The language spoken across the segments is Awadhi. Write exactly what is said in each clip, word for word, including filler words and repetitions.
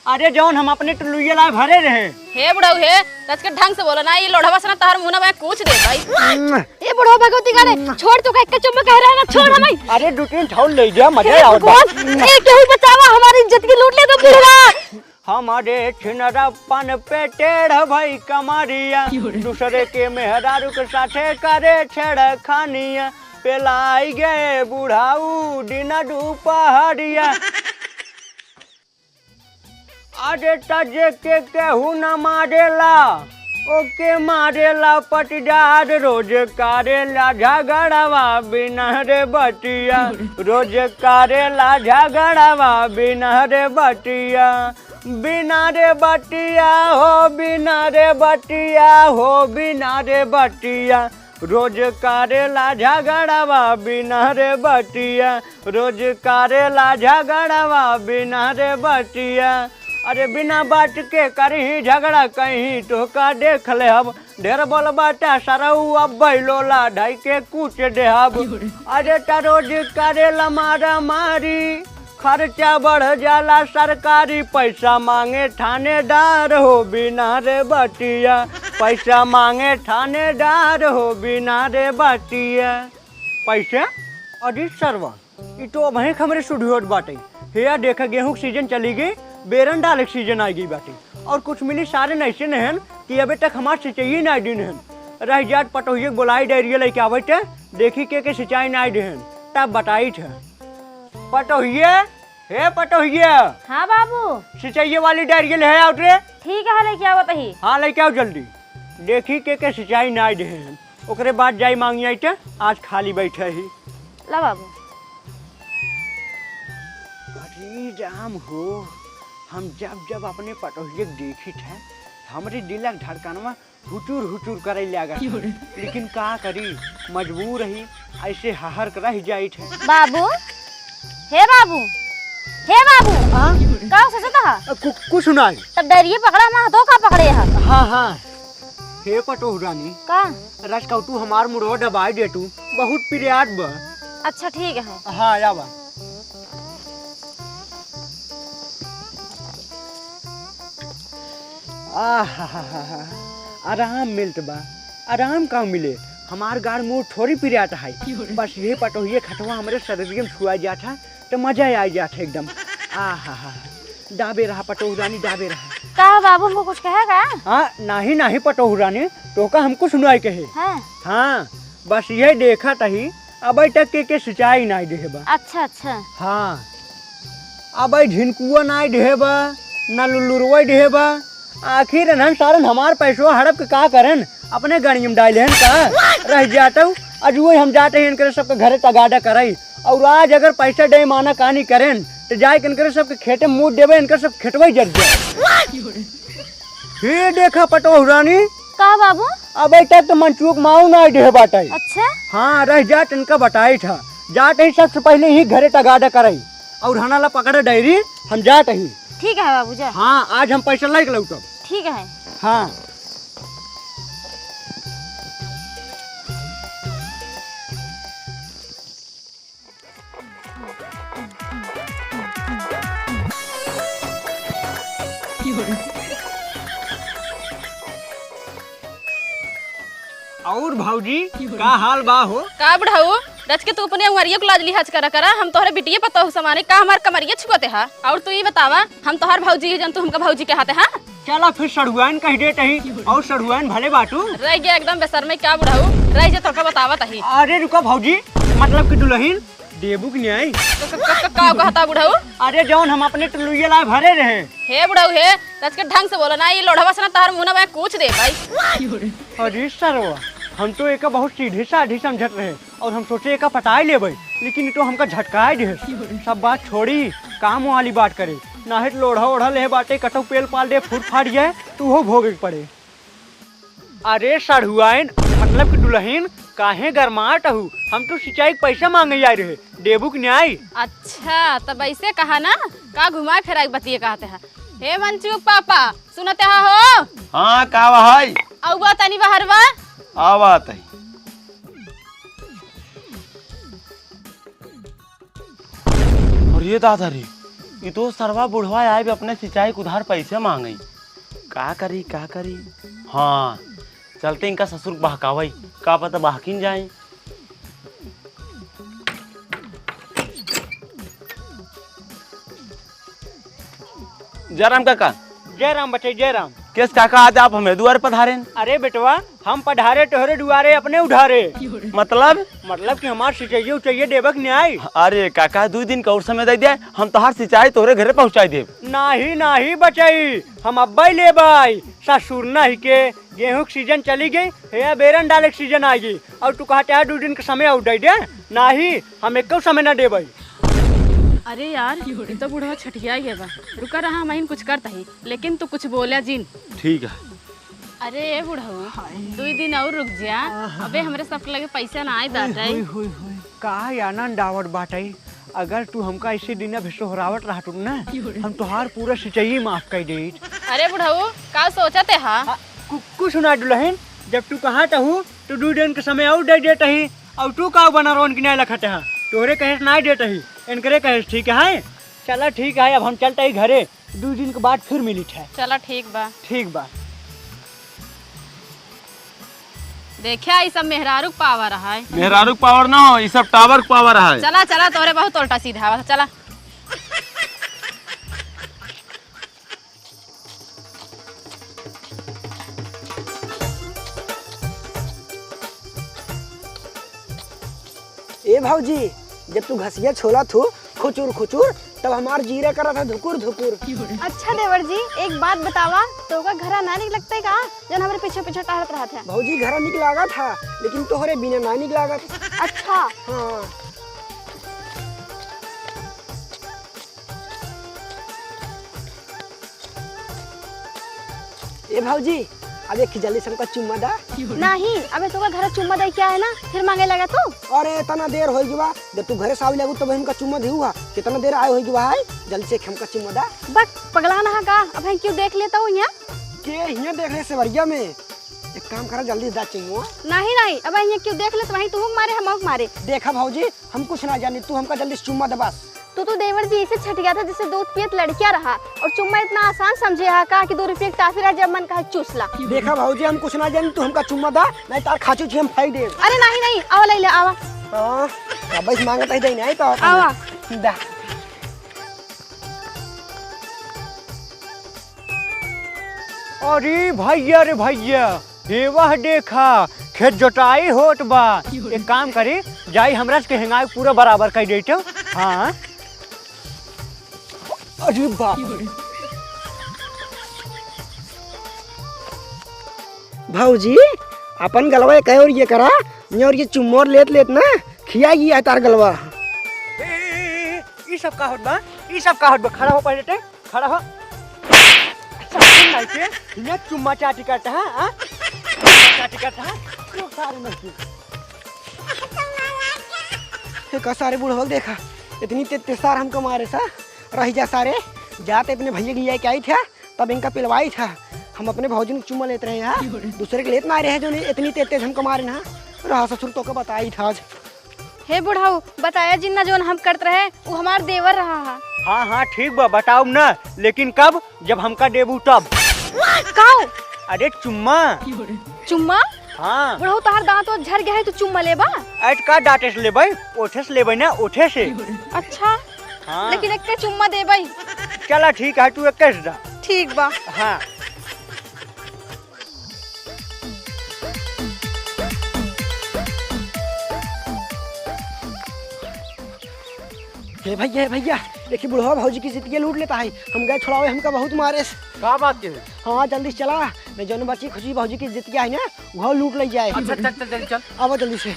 अरे जौन हम अपने टुल्लुइया लाए भरे रहे। हे बुढ़ऊ हे, रच के ढंग से बोला ना, ई लोढ़वा से ना तहर मुंह ना मैं कूच दे भाई। ए बुढ़ऊ भगवती गाने, छोड़ तू का एक चुम्मा कह रहा है ना, छोड़ हमें। अरे दू तीन ठौल ले जा, मजा ए आवत बा। भगवान, ए केहू बचावा, हमारी इज्जत की लूट ले तो बुढ़वा। हमारे छिनरप्पन पे टेढ़ भई कमरिया, दूसरे के मेहरारू के साथे करे छेड़खानिया, पेलाई गए बुढ़ाऊ दिन दुपहरिया। अरे तजे के केहू न मारेला, ओके मारेला पटीदार, रोज करेला झगड़वा बिना रे बटिया, रोज करेला झगड़वा बिना रे बटिया। बिना रे बटिया हो, बिना रे बटिया हो, बिना रे बटिया, रोज करेला झगड़वा बिना रे बटिया, रोज करेला झगड़वा बिना रे बटिया। अरे बिना बात के करही झगड़ा कहीं, तोहका देख लेहब। ढेर बोलबा त सरऊ अब बैलोला ढाई के कूच देहब। अरे त रोज करेला मारा मारी, खर्चा बढ़ जाला सरकारी, पैसा मांगे थानेदार हो बिना रे बटिया, पैसा मांगे थानेदार हो बिना रे बटिया। पैसे? अरे सरवा, ई तो अबहीं हमरे सुढ़ियोत बाटे। हेया देखा, गेहूं के सीजन चली गई, बेरन डाले के सीजन आ गई बाटे। और कुछ मिनी सारे ऐसे नहन कि अबे तक हमार सिंचाई नाई दिन हन। रह जात पटोहिए के बोलाई डायरिया लेके आवे थे, देखी के के सिंचाई नाई देहन, तब बताई थे। पटोहिए, हे पटोहिए। हाँ बाबू। सिंचाइये वाली डायरिया ले आओ रे। ठीक है, लेके आवत ही। हाँ, लेके आओ जल्दी। देखी के के सिंचाई नाई देहन, ओकरे बाद जाई मांगी आई ते, आज खाली बैठे ही। ला बाबू। अरे राम हो, हम जब जब अपने पटोहिए के देखी थे, हमरे दिलक धड़कनवा हुचुर हुचुर करे लागा। क्यों रे? लेकिन का करी, मजबूर ही, ऐसे हहर के रह जाई थे। बाबू, हे बाबू, हे बाबू, हाँ? का सोचत हा? अ, कु-, कुछ नाई। तब डरिए पकड़ा, हम तो का पकड़े हा? हाँ, हाँ। हे पटोह रानी। का? रस का तू हमार मुड़वा दबाई दे तू, बहुत पिरियात बा। अच्छा ठीक है। हाँ, आवा। आहाहाहा, आराम मिलत बा। आराम का मिले, हमार गाड़ मुड़ थोड़ी पिरात है। बस ये पटोहिए खटवा हमरे शरीर में छुआ जात है, तो मजा आ जात है एकदम। आहाहा, दाबे रहा पटोह रानी, दाबे रहा। का बाबू, हमको कुछ कहे का? हाँ, नाही, नाही पटोह रानी, तोहका हमको सुनाई कहे। हाँ। हाँ, बस ये देखत ही, अबे तक के, के सिंचाई नाई देहे बा। अच्छा, अच्छा। हाँ, अबे झिनकुआ नाई देहे बा, ना लुल्लुरवा देहे बा। आखिर इन्हन सारन हमार पैसवा हड़प के का करन? अपने गाड़ी में डाल लेहन का? रह जातउ, अजुए हम जात ही इनकरे सबके घरे तगादा करई। और आज अगर पैसा दे माना कानी करेन, तो जाए के इनकरे सबके खेते में मूत देबे, इनकर सब खेतवा ही जर जाए। हे देखा पटोह रानी। का बाबू? अबे तक तो मंचूक माऊ ना देहे बाटे। अच्छा? हाँ, रह जात इनका बताई था। जात ही सबसे पहले ही घरे तगादा करई। और हना ला पकड़े डायरी, हम जात ही। ठीक है बाबू, जा। हाँ, आज हम पैसा लेके लौटब। ठीक है। हाँ। और भौजी, का हाल बा हो? का बुढ़ऊ, रच के तू अपने उमरिया को लाज लिहाज करा करा, हम तोहरे बिटिये पतोह समाने का हमार कमरिया छुअते हा? और तू ई बतावा, हम तोहर भौजी ही जन तू हमका भौजी कहाते हा? चला फिर सढ़ुआइन कह देत ही, और सढ़ुआइन भले बाटू। रह गया एकदम बेसरमे, का बुढ़ऊ, रह जा तोहका बतावत ही। अरे रुका भौजी, मतलब कि दुलहिन देबू कि नाई? क-, क-, क-, क-, का कहता बुढ़ऊ? अरे जौन हम अपने टुलुइया लाए भरे रहे। हे बुढ़ऊ हे, रच के ढंग से बोला ना, ई लोढ़वा से ना तहर मुंह ना मैं कूच दे भाई। अरे सरवा, हम तो एका बहुत सीधी साधी समझत रहे और हम सोचे एका पटाई लेबे, लेकिन ई तो हमका झटकाए दे। सब बात छोड़ी, काम वाली बात करे। नाहीं तो लोढ़ा ओढ़ा ले बाटे, कतौ पेल पाल दे, फूट फाट जाए, तो उहो भोगे के पड़े। अरे सढ़ुआइन, मतलब कि दुलहिन, काहे गरमात हऊ? हम तो सिंचाई के पैसा मांगे आए रहे, देबू कि नाई? अच्छा, तब ऐसे कहा ना, का घुमाए फिराए के बतिये कहते हैं। हे मंचू के पापा, सुनते हा हो? हाँ, का बा है? अउबा तनी बहरवा। आवा तई। अरे दादा रे, ई तो सरवा बुढ़वा आए भी अपने सिंचाई के उधार पैसे मांगई। का करी, का करी? हाँ, चलते इनका ससुर के बहकावई, का पता बहकिन जाए। जय राम काका। जय राम बचई, जय राम। केस काका, आज आप हमें दुआर पधारेन? अरे बेटवा, हम पधारे तोहरे दुआरे अपने उधारे। मतलब? मतलब कि हमार सिंचाइये उचाइये देबक न्याय। अरे काका, दुइ दिन का और समय दे दे, हम तोहार सिंचाई तोहरे घरे पहुँचाई देब। नाही, नाही बचई, हम अब्बई लेबई। ससुर नहीं के, गेहूं के सीजन चली गई, हे बेरन डाले के सीजन आई गई, और तू कहते है दो दिन के समय और दे दे। नाही, हम एको समय ना देबई। अरे यार, ई तो बुढ़वा छठिया गया बा। रुका रहा, हम कुछ करता ही, लेकिन तू कुछ बोला जिन। ठीक है। अरे ए बुढ़ऊ, दुई दिन और रुक जा। अबे हमरे सबके लगे पैसा ना आए बाटे। हुई, हुई, हुई। का आनंद आवत बाटे? अगर तू हमका इसे दिन अभी सोहरावत रहतू ना, हम तोहार पूरा सिंचाई माफ कर देत। अरे बुढ़ऊ, का सोचत है हा? आ, कु-, कुछ ना दुल्हन, जब तू कहा तहू तो दू दिन के समय और दे देत ही, और तू का बना रोन की नहीं लखत है, तोहरे कहे से नहीं देत ही, इनकरे कहे से ठीक है। चला ठीक है, अब हम चलते ही घरे। दू दिन के बाद फिर मिली थे। चला ठीक बा। ठीक बा। देखा, ई सब मेहरारू के पावर है। मेहरारू के पावर ना हो, ई सब टावर के पावर है। चला, चला, तोरे बहुत उल्टा सीधा बा, चला। ए भौजी, जब तू घसिया छोला थू खुचुर खुचुर, तब हमार जीरा करत है धुकुर धुकुर। अच्छा देवर जी, एक बात बतावा, तोका घरा ना निक लगते का, जन हमरे पीछे पीछे टहरत रहत है? भौजी, घरा निक लागत है, लेकिन तोहरे बिना ना निक लागत। अच्छा। हाँ। ए भौजी, अब एक जल्दी से हमका चुम्मा दा। नहीं, अबे तोका घर चुम्मा दे क्या है ना, फिर मांगे लगा तू। अरे इतना देर हो गया, जब तू घरे से आवे लगू तब हमका चुम्मा दिहू हा। कितना देर आए हो गया है, जल्दी से हमका चुम्मा दा। बक पगला ना का, अब हम क्यों देख लेता हूँ यहाँ? के हियाँ देख ले सेवरिया में। एक काम करा, जल्दी से दा चुम्मा। नहीं नहीं, अब यहाँ क्यों देख ले, तो वहीं तू मारे हम मारे। देखा भौजी, हम कुछ ना जानी, तू हमका जल्दी से चुम्मा दे बस। तू तो देवर जी ऐसे छटिया था जैसे दूध पियत लड़किया रहा, और चुम्मा इतना आसान समझे हा का कि दो रुपये की टाफी रहा, जब मन कहा चूस ला। देखा भौजी, हम कुछ ना जानी, तू हमका चुम्मा दा, नहीं तार खाचू छी हम फाई देब। अरे नहीं नहीं, आवा ले ले आवा। हाँ, अब इस मांगत ही दे नहीं तो आवा। दा। अरे भैया रे भैया, हे वह देखा, खेत जोताई होत बा। एक काम करी, जाई हमरा से हेंगाई पूरा बराबर कर देते। हाँ। अरे बाप रे। भौजी, अपन गलवा एक और ये करा, ये और ये चुम्मोर लेत लेत ना, खिया गया है तार गलवा। ए, ए, ए, ए, ई सब का होत बा? ई सब का होत बा? खड़ा हो पहले ते। खड़ा हो। अच्छा, सुन ना इसे, हियाँ चुम्मा चाटी करता है, हाँ? चुम्मा चाटी करता है? क्यों सारे नहीं? हे का सारे बुढ़वा देखा, इतनी तेज तेज सार हमको मारे सा, रह जा सारे, जाते अपने भैया के लिए क्या ही था, तब इनका पिलवाई था। हम अपने भौजी ने चुम्मा लेते रहे यार, दूसरे के लेत ना रहे जो नहीं, इतनी तेज तेज हमको मारे ना, रहा ससुर तो को बताई था आज। हे बुढ़ऊ, बताया जिन्ना जौन हम करत रहे, उ हमार देवर रहा हा। हाँ, हाँ, ठीक बा, बताउब ना, लेकिन कब? जब हमका देबू तब। काऊ? अरे चुम्मा। चुम्मा? हाँ। बुढ़ऊ, तोहार दांत ओत झर गया है, तू चुम्मा लेबा? अरे का दांते से लेबै? ओठे से लेबै ना, ओठे से। अच्छा। हाँ। लेकिन एक चुम्मा देबै। चला ठीक है, तू एक दा। ठीक बा। हाँ। हे भैया, हे भैया, देखी बुढ़वा भौजी की जितिया लूट लेता है। हम गए छुड़ावे, हमका बहुत मारे। का बात के? हाँ, जल्दी से चला, नहीं जौन बची खुशी भौजी की जितिया है ना, वह लूट ले जाए। अच्छा, चल, चल, जल्दी चल। आवा जल्दी से।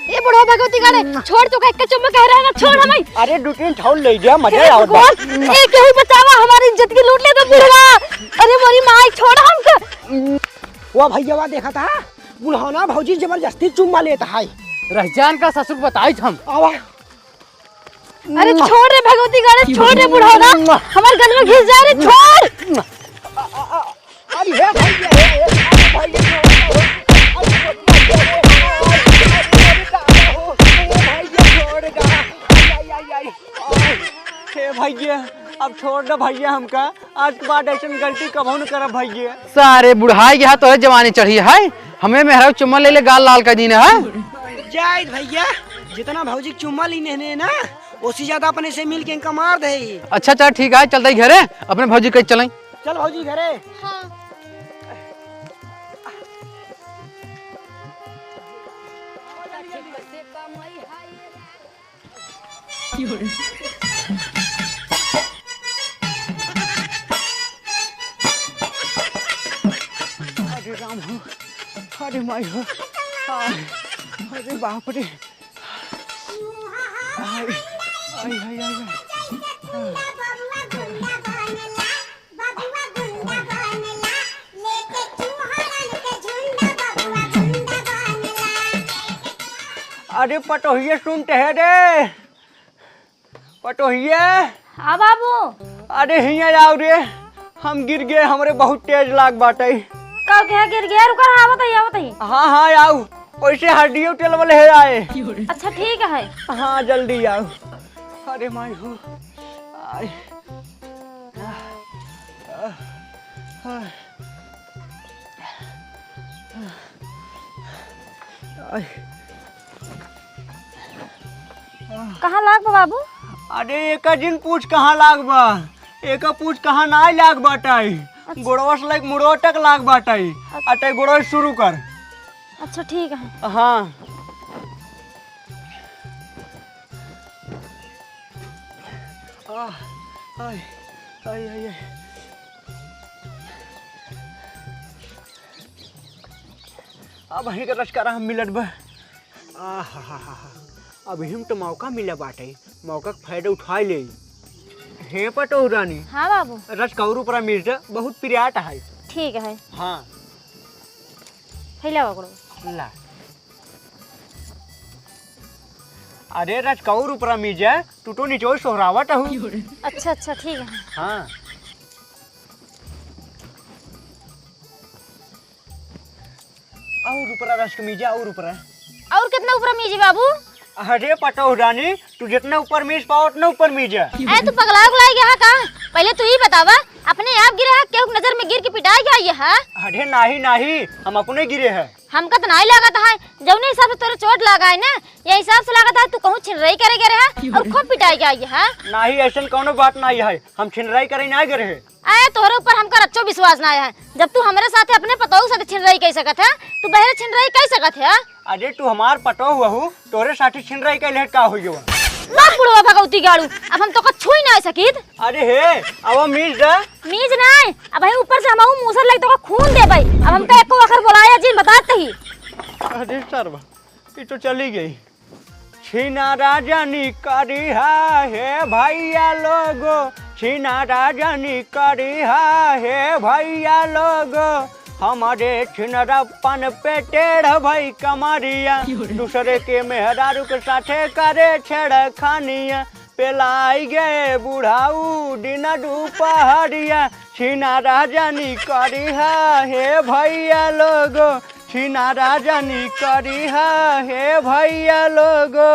ए बुढ़वा भगवती गाड़े, छोड़, तू का एक चुम्मा कह रहा है ना, छोड़ हमें। अरे दो तीन ठौर ले जा, मजा हे आवत बा। भगवान, ए केहू बचावा, हमारी इज्जत की लूट ले तो बुढ़वा। अरे मोरी माई, छोड़ हमका। वाह भैया वाह, देखा था बुढ़ौना भौजी जबरदस्ती चुम्मा लेता है। रह जान का ससुर बताई हम। आवा। अरे छोड़ रे भगवती गाड़े, छोड़ रे बुढ़ौना, हमार गल में घिस जा रे, छोड़। अरे हे भैया, हे, हे, अरे भैया, अरे, अरे, अरे, अरे, अरे, अरे, अरे, अरे, अरे, अरे, अरे, अरे, अरे, अरे, अरे, अरे, अरे, अरे, भैया, अब छोड़ दे भैया हमका, आज के बाद ऐसन गलती कबहू न करब भैया। सारे बुढ़ाई गया तोरे जवानी चढ़ी है, हमें मेहरारू चुम्मा ले ले गाल लाल कर दीन है। जाए भैया, जितना भौजी के चुम्मा लीने ने ना, उससे ज्यादा अपने से मिल के इनका मार दे। अच्छा चल ठीक है, चलते ही घरे अपने भौजी के चलें। चल भौजी घरे। हाँ। अरे राम हो, अरे माई हो, आ, अरे बाप रे। आई, आई, आई, आई, आई। अरे पटोहिए सुनते है रे, पटोहिए। हाँ बाबू। अरे हियाँ आओ रे, हम गिर गए, हमरे बहुत तेज लाग बाटे। का क्या गिर गया? रुका, हाँ बताइए, हाँ बताइए। हाँ हाँ आओ, वैसे हड्डियों टेलवल है आए। अच्छा ठीक है। हाँ जल्दी आओ। अरे माई हो, आए। आए। कहाँ लाग बा बाबू? अरे एका जिन पूछ कहाँ लाग बा, एका पूछ कहाँ नाई लाग बाटाई। अच्छा। गोड़वा से लाग मुड़वा तक लाग बाटाई। अच्छा। अटे गोड़वा से शुरू कर। अच्छा ठीक है। हाँ। आह, आय, आय, आय, आय। अब अहीं के रचकारा हम मिलत बा। आहाहाहा। अबहिम तो मौका मिला बाटे, मौका के फायदा उठाए ले। हे पटोह रानी। हाँ बाबू। रचका और ऊपरा मिर्च बहुत पिरियात है। ठीक है। हाँ। फैला ओकरो। ला। अरे रचका और ऊपरा मिर्च, तू तो नीचे सोहरावत हूँ। अच्छा अच्छा ठीक है। हाँ। और ऊपरा रस के मीजा, और ऊपरा। और कितना ऊपरा मीजी बाबू? अरे पटोह रानी, तू जितना ऊपर मीज पाओ उतना ऊपर मीजा। ए तू पगला उगला गया है का? पहले तू ही बतावा, अपने आप गिरे है, केहू के नजर में गिर के पिटाई गया ये है? अरे नाही नाही, हम अपने गिरे है। हमका तो नाही लागत है, जौने हिसाब से तोरे चोट लागा है ना, ये हिसाब से लागत है तू कहूँ छिनरई करे गए रहे और खूब पिटाई गया ये है। नाही, ऐसन कौनो बात नाही है, हम छिनरई करे नाही गए रहे। ए, तोहरे ऊपर हमका रच्चो विश्वास ना है। जब तू हमरे साथे अपने पतोह के साथे छिनरई कई सकत है, तू बहरे छिनरई कई सकत है? अरे तू हमार पतोह हऊ, तोहरे साथे छिनरई कइले का होई गवा? बाप बुढ़वा भगौती गाड़ू, अब हम तोका छुई ना सकित। अरे हे, अब मीज दे। मीज नाय, अब हम ऊपर से हमहू मूसर लग तोका खून देबै। अब हमका एको आखर बोलाया जिन बतात ही। अरे सरवा, ई तो चली गई। छिनारा जनी करिहा हे भैया लोगो, छिनारा जनी करिहा हे भैया लोगो, हमरे छिनरप्पन पे टेढ़ भई कमरिया, दूसरे के मेहरारू के साथे करे छेड़खानिया, पेलाई गए बुढ़ाऊ दिन दुपहरिया, छिनारा जनी करिहा हे भैया लोगो, छिनारा जनी करिहा हे भैया लोगो।